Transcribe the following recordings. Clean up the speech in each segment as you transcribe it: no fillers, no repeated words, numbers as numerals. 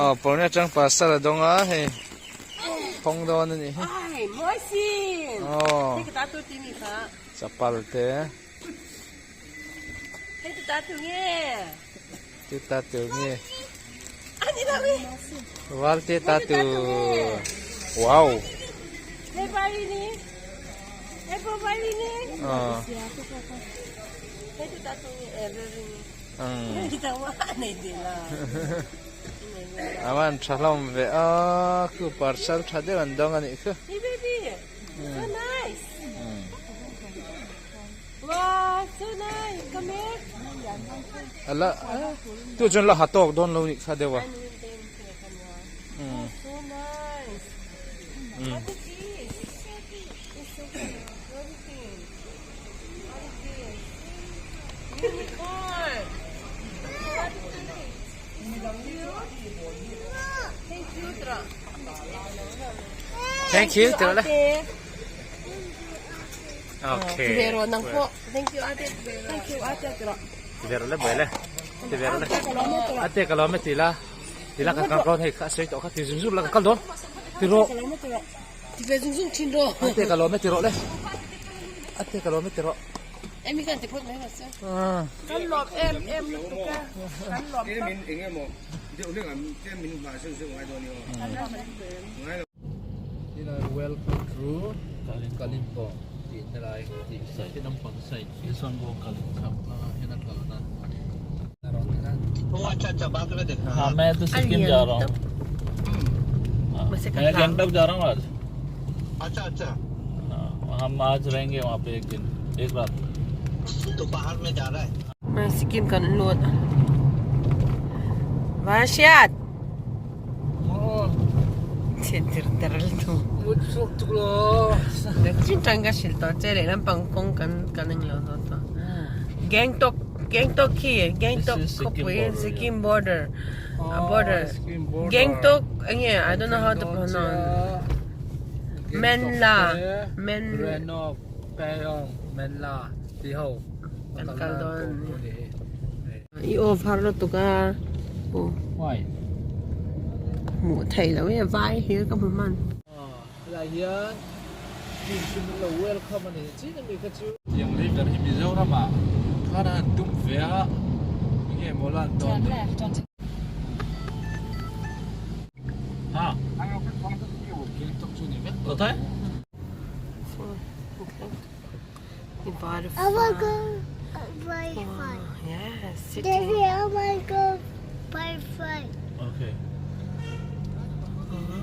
Aw pawlna atang parcel a dawng a hei phawng dawn a nih hi. Aw chapal te. Ti ta tu nge. Wal ti ta tu. Wow. Aw. A van tha hlawm ve a khu parcel tha deuh an dawng a nih khu. Ala tu chuan la ha tawk dawn lo nih kha deuh a. Thank you tih le. Okay. Thank you ate. Thank you ate tira. Ver le boy le. Ti ver le. Ate ka lawm e ti la. Ti la ka kal dawn hei kha a sawi tawh kha ti zum zum la ka kal dawn. Ti rawh. Ti ve zung zung thin rawh. Ate ka lawm e ti rawh le. Ate ka lawm e ti rawh. Emi khan ti phawt mai rawh se. Kan lawm em em lutuk e. Kan lawm tawp. Tlem in eng emaw deuh hlek ang tlem in hmah zeuh zeuh ngai dawn i aw. Ngai lo. Tilai welcome to Kalimpong tih na lai tih side nampang side hian a kalna हाँ मैं तो सिक्किम जा रहा हूँ मैं गैंगटॉक जा रहा हूँ आज अच्छा अच्छा हाँ हम आज रहेंगे वहाँ पे एक दिन एक रात तो बाहर में जा रहा है Sikkim kan lut a Vasiat Thian tir ter lutuk Chin tang ka hrilh tawh che lehlam pang kawng kan kan englo dawn tawh Gangtok Gangtok khi Gangtok khawpui Sikkim border a border Gangtok enge I don't know how to pronounce Menla Men Renok Payong Menla tih ho kan kal dawn I off har lutuk a Why Hmuh theih loh e vai hlir ka hmu hman. Helai hian team chu min lo welcome a ni chin ami kha chu. Tiang lei ber hi Mizoram ah khan an han tum ve a enge maw la an tawn deuh. Ha Gangtok chu ni vek tawh. Kawtai? I wanna go by flight. Yes, Daddy, I wanna go by flight. Okay.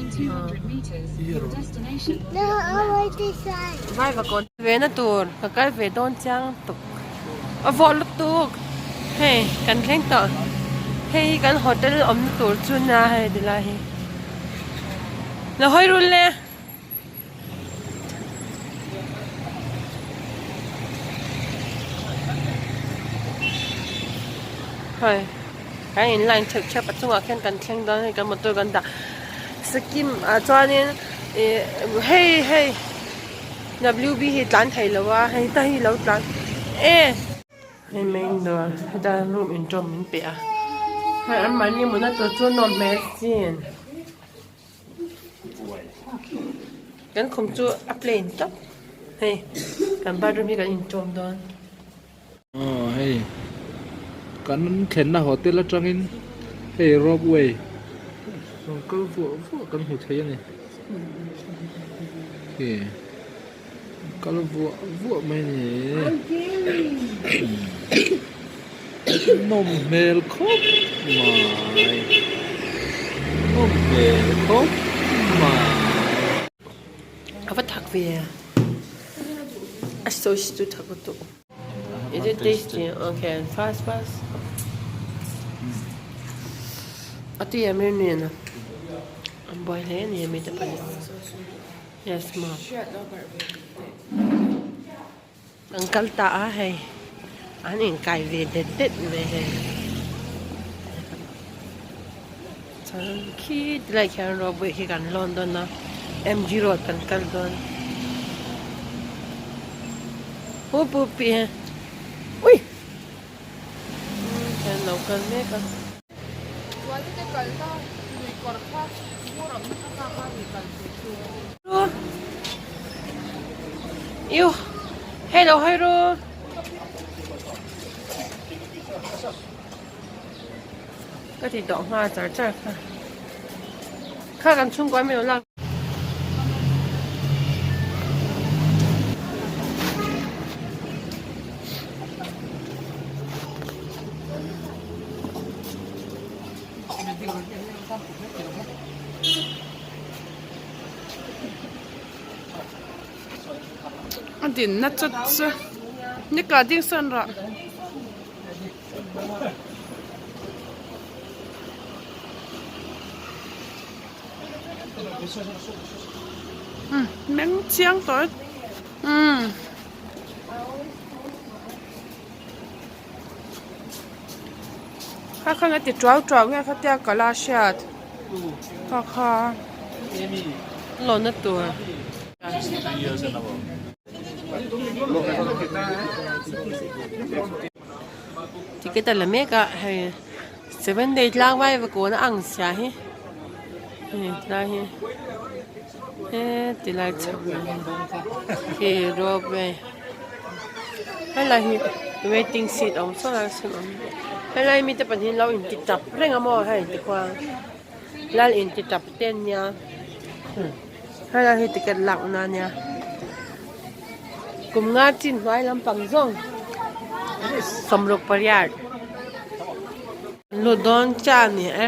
In 200 meters, your destination will No, I want this side. Vai va kawn ve na tur ka kal ve dawn chiang tuk a vawh lutuk hei kan thleng tawh hei hi kan hotel awmna tur chu nia hei ti lai hi la hawi rul le. Hei kan in line theuh theuh a chungah khian kan thleng dawn hei kan motor kan dah Sikkim ah chuanin ih hei hei W B hi tlan thei lo a hei ta hi lo tlan e. Hei main dawr heta room inṭawm min pe a hei anmahni mutna tur chu nawm hmel chin. Kan khum chu a plain tawp hei kan bathroom hi kan inṭawm dawn. Aw hei kan thlenna hotel atangin hei rope way rawn kal vuah vuah kan hmu thei a ni khi kal vuah vuah mai a ni nawm hmel khawp mai nawm hmel khawp mai. A va thak ve a sauce chu thak lutuk is it tasty okay fast fast a tui em em nen a an buai hle a ni hemi te pahnih yes ma'am. An kal ta a hei an inkai ve det det mai hei chuan khi tilai khian ropeway khi kan lawn dawn a M G road kan kal dawn pu pu pi ui an lo kal mek a. Iu hei lo hawi ru. Ka ti tawh nghal char char kha. Kha kan chhungkua mi lo lak. A dinna chu chu nika ding sawn rawh. Umm meng chiang tawh e umm. Kha khan a ti tuau tuau nge khatia ka la hriat kha kha. Lawna tur. Ticket a la mek a hei 7 day tlang vai va kawn a ang sia hi hei tlai hi heti lai chhak khi ropeway helai hi waiting seat a awm sawn a sawn awm helai mite pahnih an lo inti tap reng a maw hei tikhuan lal inti tap te an nia. Helai hi ticket lakna a nia kum nga chin hnuai lampang zawng 68 lut dawn chiah a ni e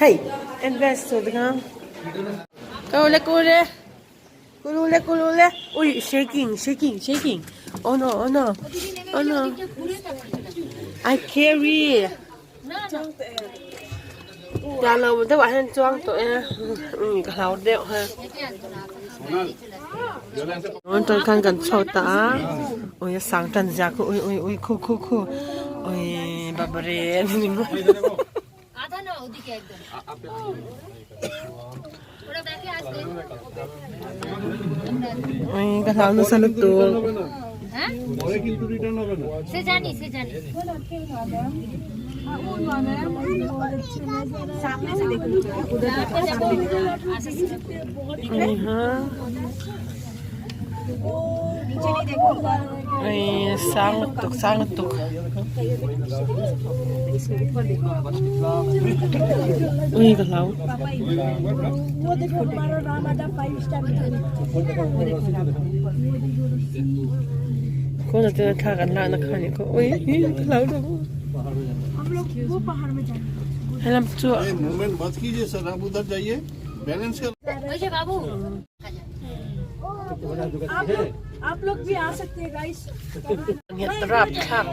hei investor te kha kule kule kule kule ui shaking shaking shaking oh no oh no oh no I carry. Tiang lo deuh ah hian chuang tawh e umm ka hlau deuh he tah khan kan chhuak ta a ui a sang tan zia khu ui ui ui khu khu khu ui bapre ui ka hlau nasa lutuk. Ui sang lutuk sang lutuk. Ui ka hlau. Kawna tena thla kan lakna kha ni khaw ui ka hlau deuh. Helam chu. Nghet rap thlak.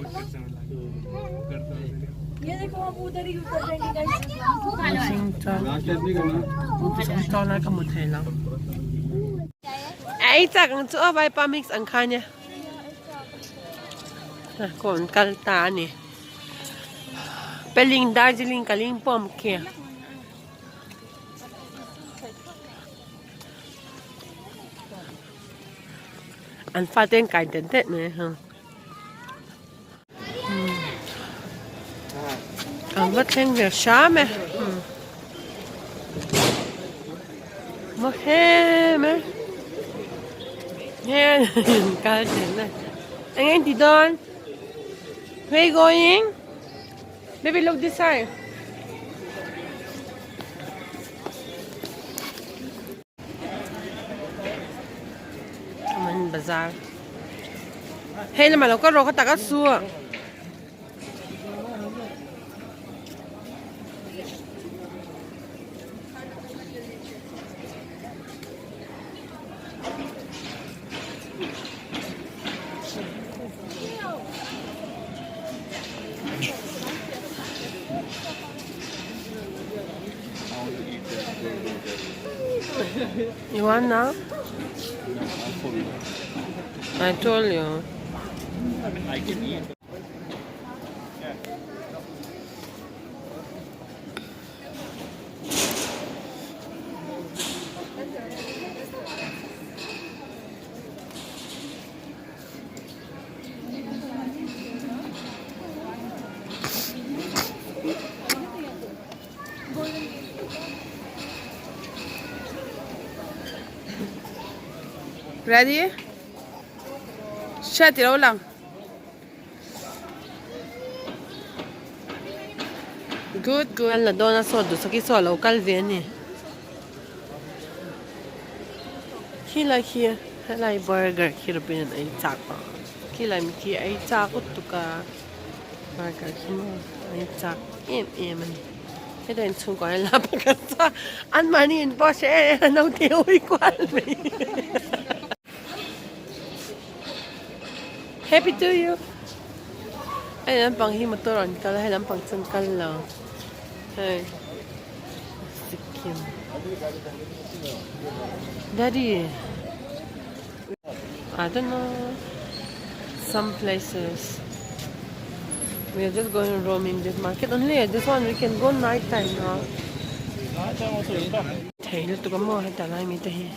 Chuan lai ka hmu thei lo. Ei chak ang chu a vaipa mix ang kha nia. Kawn kal ta a ni. Peling Darjeeling Kalimpong khi. An fate an kai det det mai a An va thleng ve hram e maw hem e he kal thin a eng eng ti dawn where you going baby look this side. Bazar hei lamah lo kal rawh ka tak a su You want now? I told you. I can eat. Ready? Hriat i lo lang. Good good. An la dawn a saw duhsaki saw a lo kal ve a ni. Khilai khi helai burger khi Robin an ei chak a khilai mi khi ei chak lutuk a burger khi maw ei chak em em a ni heta inchhungkua hian la pakhat chuan anmahni in pawh hre em em a naute hawi kual mai happy to you hei lampang hi motor an kal a hei lampang chu an kal lo hei. Sikkim Daddy I don't know some places we are just going roaming this market only this one we can go night time no thei lutuk a maw heta lai mi te hi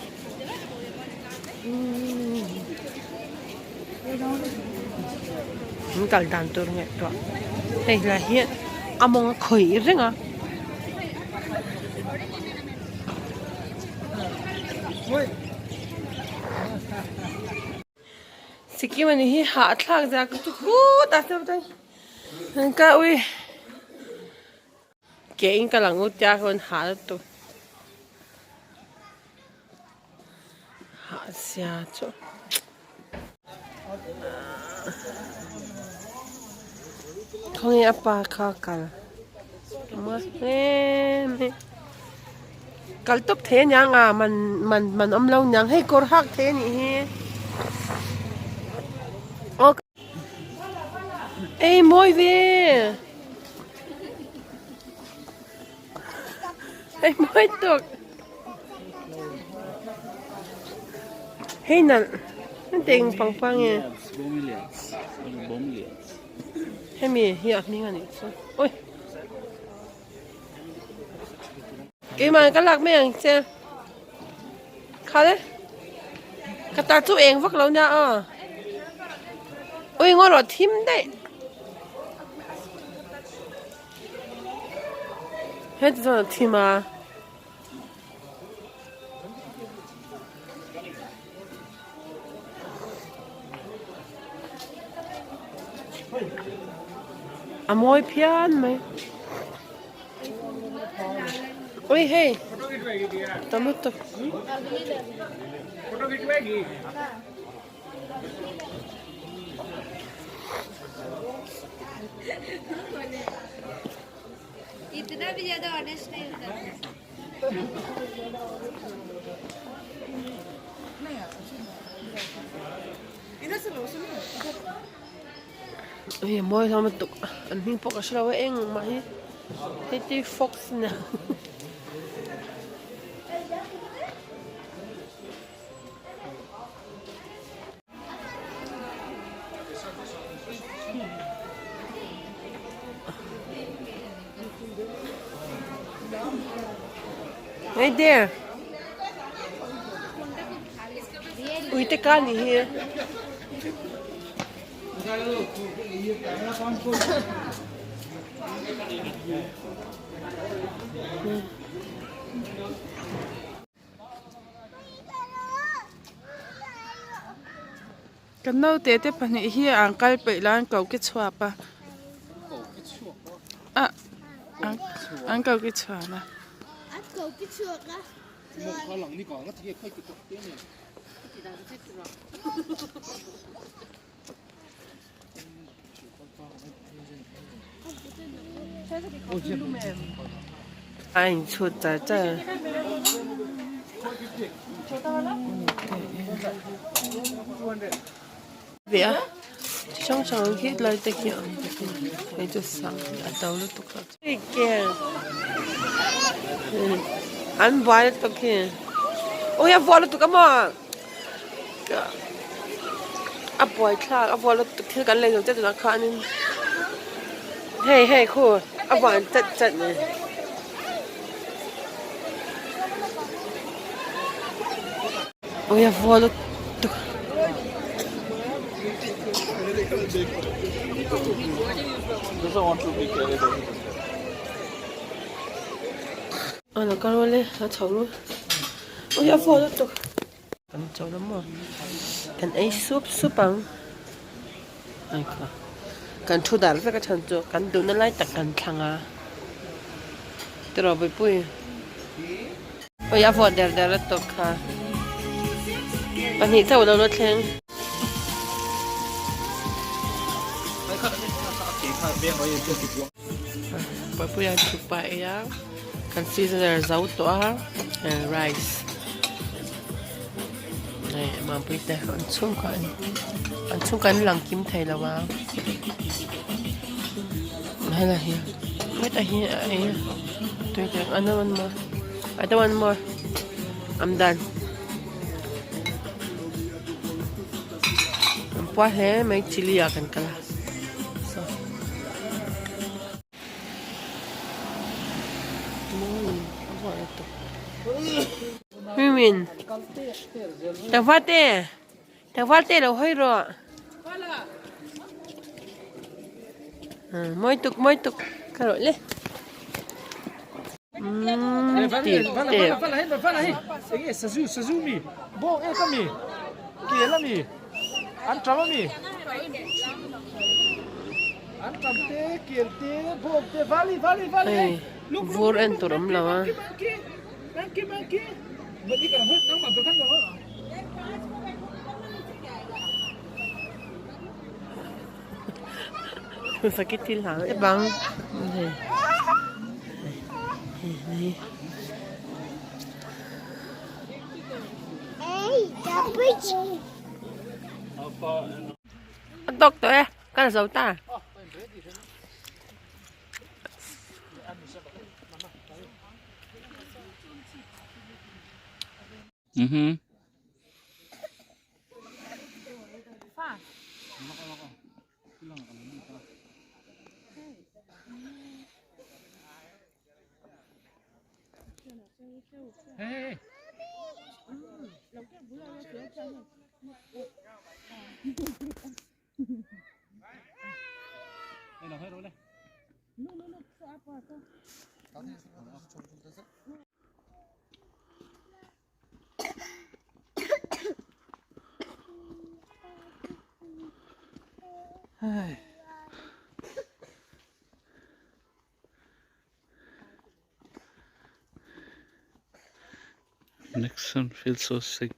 an kal dan tur ngaihtuah hei lai hi a mawng a khawih reng a. Sikkim ani hi hahthlak zia ka chu khutah chuan ka ui ke in ka lang ut tia khawn hah lutuk. Hah sia chu khawnge a pa kha kal a hle mai kal tawp thei aniang a man man man awm lo aniang hei kawr hak thei anih hi aw ei mawi ve. Hei mawi tawk. Hei nalh heng pangpar nge hemi hi a hming a nih chu ui keimah ka lak mai ang che kha le ka tar chu eng vak lo nia aw ui ngaw rawh thim daih. Heti chuan a thim a. A mawi phian mai. Ui hei tam lutuk. Hei a mawi hlawm lutuk an hming pawh ka hre lo a engmah hi hei te fox nia. Hey there. Uite ka ni hi. Kan naute te pahnih hi an kal peih lai an ko ki chhuak a ah an ko ki chhuak a. A inchhut char char. Ve a chi hrang hrang khi lai te khi a awm bawk a ni hei chu sang a to lutuk lo chu an buai lutuk khi ui a vuah lutuk a maw. A buai thlak a vuah lutuk thil kan lei zo chiah tunah khanin hei hei khu a vuah chat chat ni. Ui a vuah lutuk. A lo kal rual e a chho ru ui a vuah lutuk. Kan chawl a maw kan ei sup sup ang ai kha kan thu dar vek a chhan chu kan duhna lai tak kan thlang a tiraw Bawihpui awi a vawt der der a tawp kha pahnih chauh lo la thleng. Bawihpuia thukpa ei a kan seasoner zo tawh a rice hei Mampui te an chhungkua an an chhungkua an lang kim thei lo a helai hi hetah hi a ei a tui te another one more I don't want more I'm done an puar hle mai chilli ah kan kal a. Min Tlangval te Tlangval te lo hawi rawh Mawi tuk mawi tuk ka rawh le Hei vur en tur awm lo a. Sakhi thil hang ep ang hei hei A tawk tawh e ka la zo ta. Mhm. Nixon feels so sick.